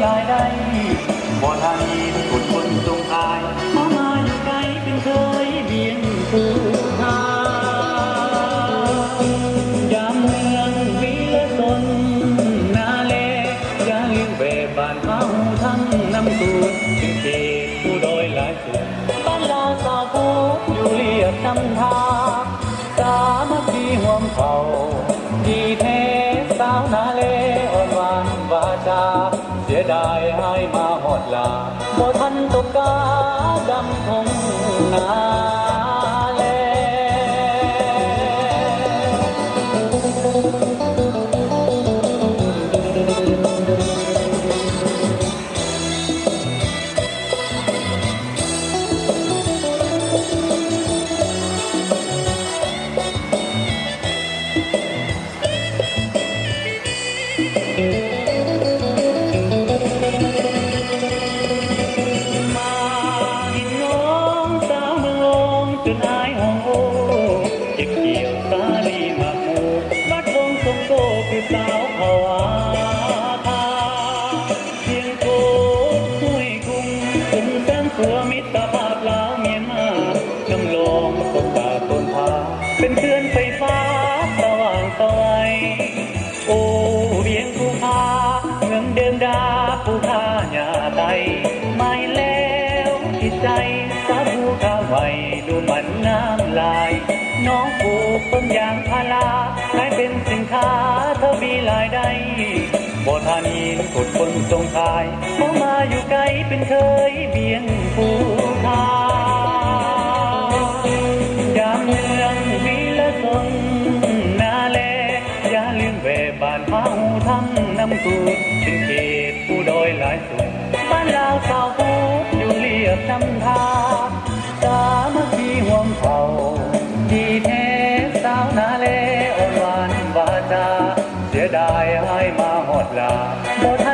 ຕາຍໄດ້ ບໍ່ທັນມີຜູ້ຄົນສົ່ງອາຍ ເຮົາມາຢູ່ໄກເປັນເຄີຍວຽງພູຄາ. ຍາມເມືອງວິລະຊົນນາແລ ຢ່າລືມແວ່ບ້ານເຮົາທັງນ້ຳຕູດ ເປັນເຂດພູດອຍຫຼາຍສຸດ ບ້ານລາວຊາວພຸດຢູ່ລຽບນ້ຳທາ ສາມັກຄີຮ່ວມເຜົ່າ ດີແທ້ສາວນາແລ ອ່ອນຫວານວາຈາ ເສຍດາຍອ້າຍມາຮອດລາ ບໍ່ທັນຕົກກາດຳທົ່ງນາແລ. ມາເຫັນນ້ອງສາວເມືອງລອງ ຈົນອາຍຮ້ອງໂອ້ ເກັບກ່ຽວສາລີໝາກໂມ ບັດວອງສົມໂຕ ຄືສາວພະວາທາ. ສຽງໂກດຫ້ວຍກຸງ ສົ່ງສານຕົວມິດຕະພາບລາວມຽນມາ ນຳລອງສົບຕາໂຕນພາ ເປັນເຂື່ອນໄຟຟ້າສະຫວ່າງສະໄຫວ. ໂອ ວຽງພູຄາ ເມືອງເດີມດາປູ່ຂ້າຍ່າໄຕ້ ໝາຍແລ້ວທີ່ໃຈ ສາວພູຄາໄຫວ ດູໝັ່ນງາມຫຼາຍ ນ້ອງປູກຕົ້ນຢາງພາລາ ຂາຍເປັນສິນຄ້າ ທະວີລາຍໄດ້ ບໍ່ທານີນໂຄດຄົນສົ່ງຂາຍ ເຮົາມາຢູ່ໄກເປັນເຄີຍວຽງພູຄາ. ຍາມເມືອງວິລະຊົນນາແລ ຢ່າລືມແວ່ບ້ານເຮົາທຳນ້ຳຕູດ ເປັນເຂດພູດອຍຫຼາຍສຸດ ບ້ານລາວຊາວພຸດຢູ່ລຽບນ້ຳທາ ສາມັກຄີຮ່ວມເຜົ່າ ດີແທ້ສາວນາແລ ອ່ອນຫວານວາຈາ ເສຍດາຍອ້າຍມາຮອດລາ ບໍ່ທັນ